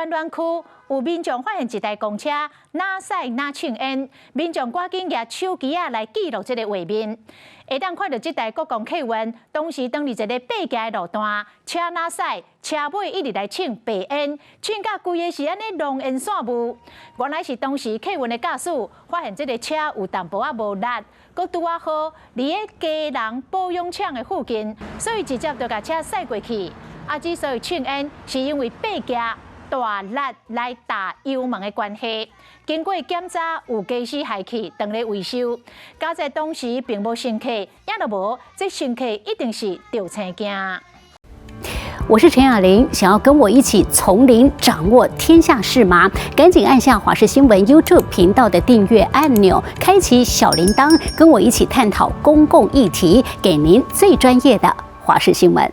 灣灣區有民眾發現一台公車若駛若衝煙，民眾趕緊舉手機仔來記錄這个畫面。會當看著這台國光客運，當時當佇一个爬行的路段，車若駛，車尾一直來衝白煙，衝甲規个是按呢濃煙散霧。原來是當時客運的駕駛發現這个車有淡薄仔無力，閣拄仔好佇个基隆保養廠的附近，所以直接就共車駛過去。啊，之所以衝煙，是因為爬行大力來踏油門的關係。經過檢查，有家私害去，當咧維修。佳哉當時並無乘客，也若無，這乘客一定是著青驚。我是陳雅玲，想要跟我一起從零掌握天下事嗎？趕緊按下華視新聞 YouTube 頻道的訂閱按鈕，開啟小鈴鐺，跟我一起探討公共議題，給您最專業的華視新聞。